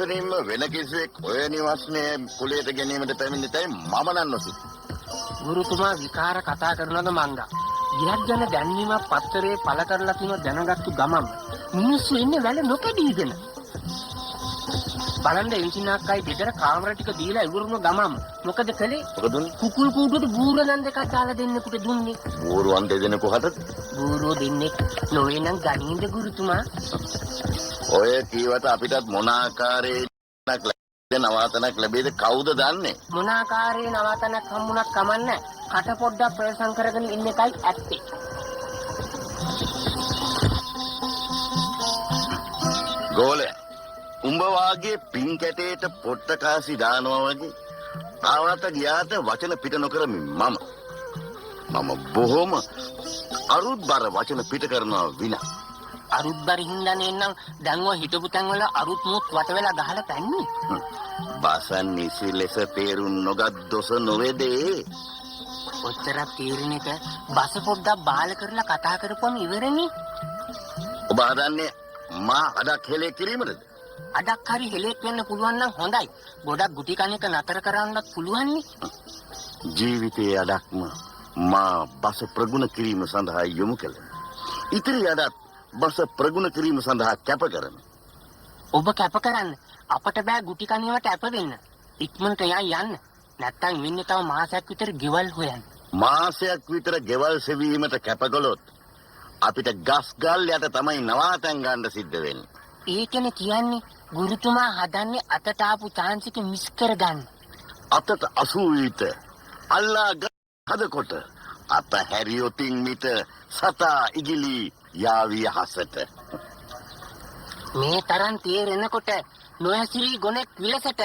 නිදර්ශනින්ම වෙන කිසිවෙක් ඔය නිවස්නේ කුලයට ගැනීමට පැමිණෙතයි මම නම් නොසිතුවේ. ගුරුතුමා විකාර කතා කරනවද මංගා? ගියක් ගැන දැන්වීමක් පත්තරේ පළ කරලා තියෙන දැනගත්තු ගමන් මිනිස්සු ඉන්නේ වැල නොකඩීගෙන. බලන්න එන්ජිනාක්කයි ගෙදර කාමර ටික දීලා ඉවරුන ගමන් මොකද කළේ? මොකද උනේ? කුකුල් කූඩුවට බූරලන් දෙකක් දාලා දෙන්නෙකුට දුන්නේ. බූරුවන් දෙදෙනෙකු හටද? බූරුවෝ දෙන්නෙක් නොවේ නම් ගනීද ගුරුතුමා? ඔය කීවට අපිටත් මොන ආකාරයේ නවාතනක් ලැබෙයිද කවුද දන්නේ? මොන ආකාරයේ නවාතනක් හම්බුණත් කමන්නේ. කට පොඩ්ඩක් ප්‍රේසම් කරගෙන ඉන්න එකයි ඇත්තේ. ගෝලයා, උඹ වාගේ පින් කැටේට පොට්ට කාසි දානවා වගේ ආවට ගියාට වචන පිට නොකරමි මම. මම බොහොම අරුත්බර වචන පිට කරනවා විනා. අරුත්බර හින්දා නේනම් දැන් ඔය හිටපු තැන් වල අරුත් මුත් වට වෙලා ගහලා පැන්නේ. බස නිසි ලෙස තේරුම් නොගත් දොස නොවේදේ. ඔච්චරක් තේරෙන එක බස පොඩ්ඩක් බාල කරලා කතා කරපුවම ඉවරනේ. ඔබ හදන්නේ මා අඩක් හෙලේ කිරීමටද? අඩක් හරි හෙලෙක් වෙන්න පුළුවන් නම් හොඳයි. ගොඩක් ගුටි කන එක නතර කරන්නත් පුළුවන් නේ. ජීවිතයේ අඩක්ම මා බස ප්‍රගුණ කිරීම සඳහා යොමු කළෙමි. ඉතිරි අඩක් බස ප්‍රගුණ කිරීම සඳහා කැප කරමි. ඔබ කැප කරන්න. අපට බෑ ගුටි කන ඒවාට ඇප වෙන්න. ඉක්මනට යන්න. නැත්තම් වෙන්නේ තව මාසයක් විතර ගෙවල් හොයන්න. මාසයක් විතර ගෙවල් සෙවීමට කැප කළොත් අපිට ගස් ගල් යට තමයි නවාතැන් ගන්න සිද්ධ වෙන්නේ. ඒකනේ කියන්නේ ගුරුතුමා හදන්නේ අතට ආපු චාන්ස් එක මිස් කරගන්න. අතට 80 අල්ලා හදකොට අත හැරියොතින් මිට සතා ඉගිලි යාවි හසට. මේ තරම් තේරෙනකොට නොඇසිරි ගොනෙක් විලසට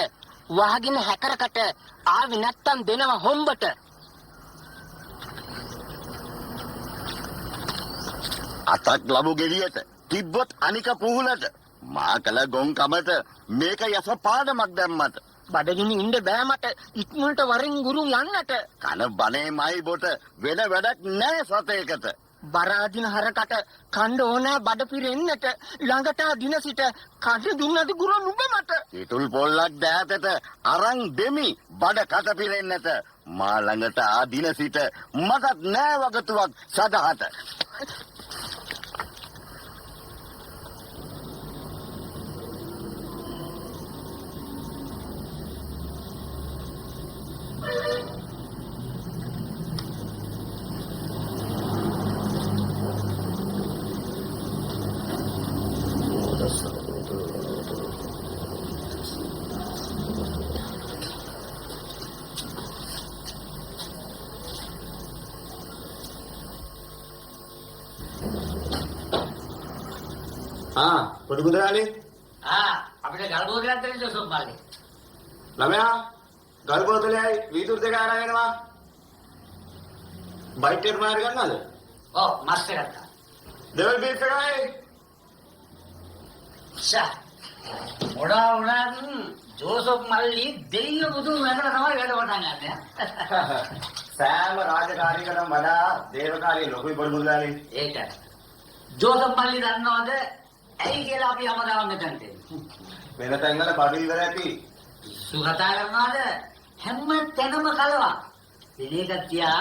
වහගෙන හැකරකට ආවේ නැත්තම් දෙනවා හොම්බට. අතක් ලැබු ගෙඩියට තිබ්බොත් අනික පුහුලට මා කළ ගොන්කමට මේක යස පාඩමක් දැම්මට. බඩගිනි ඉන්න බෑ මට, ඉක්මනට වරින් ගුරු යන්නට. කන බණේමයි බොට වෙන වැඩක් නෑ සතේකට. බරාදින හරකට කණ්ඩ ඕනෑ බඩ පිරෙන්නට. ළඟට දින සිට කඩ දුන්නද ගුරු නුඹ මට. කිතුල් පොල්ලක් දෑතට අරන් දෙමි බඩ කට පිරෙන්නට. මා ළඟට ආ දින සිට මටත් නෑ වගතුවක් සදහට. ආ පොඩි මුදලාලි. ආ අපිට ගල් බෝතලයක් දෙන්න ජෝසප් මල්ලි. ළමයා ගල් බෝතලයයි වීදුරු දෙක අරන් එනවා. බයිට් එක මාර ගන්නවද? ඔව් මස් එකක්. දෙවල් බීෆ් එකයි. ෂා. මොනවා වුණත් ජෝසප් මල්ලි දෙයියෝ බුදුන් වැඳලා තමයි වැඩ පටන් ගන්න. සෑම රාජකාරියකටම වඩා දේවකාරිය ලොකුයි පොඩි මුදලාලි. ඒකයි. ජෝසප් මල්ලි දන්නවද ඇයි කියලා අපි හැමදාම මෙතනට එන්නේ? වෙන තැන්වල බඩු ඉවර ඇති. පිස්සු කතා කරනවාද? හැම තැනම කලවා. වෙන එකක් තියා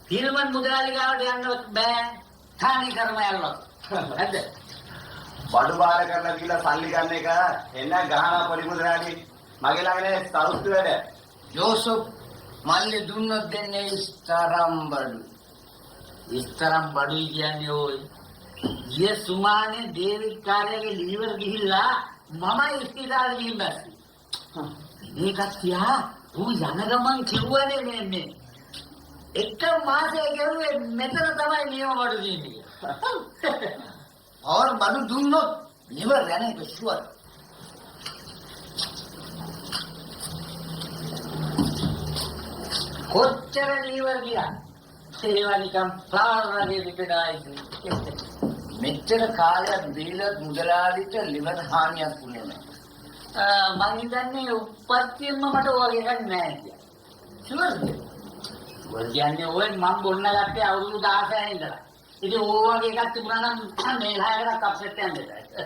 පිල්මන් මුදලාලි ගාවට යන්නවත් බෑ. ථානි කර්ම යනවා. නැද්ද? බඩු බාර කරලා දීලා සල්ලි ගන්න එක එන්න ගහනවා පොඩි මුදලාලි. මගේ ළඟ නේ සෞස්තු වැඩ. ජෝසප් මල්ලි දුන්නොත් දෙන්නේ ඉස්තරම් බඩු. ඉස්තරම් බඩුයි කියන්නේ ඔය. ගිය සුමානේ ඩේවිඩ් කාර්යගේ ලීවර් ගිහිල්ලා මමයි ඉස්පිතාලේ ගිහින් බැස්සේ. මේකත් තියා ඌ යන ගමන් කිව්වනේ මේ මේ එක මාසෙ ගෙවුවේ මෙතන තමයි නියම බඩු තියෙන්නේ කියලා. පවර් බඩු දුන්නොත් ලිවර් යන එක ෂුවර්. කොච්චර ලීවර් ගියා ඒවා නිකන් ෆ්ලවර් වගේ පිපෙනවා ඉතින්. මෙච්චර කාලයක් බීලත් මුදලාලිට ලිවර් හානියක් වුණේ නැහැ. මං හිතන්නේ උප්පත්තියෙන්ම මට ඔය වගේ එකක් නෑ කියලා. ෂුවර්ද? ඔය කියන්නේ ඔය මං බොන්න ගත්තේ අවුරුදු 16 ඉඳලා. ඉතින් ඔය වගේ එකක් තිබුණා නම් මේ ලායකට අප්සෙට් යන්න දෙයි.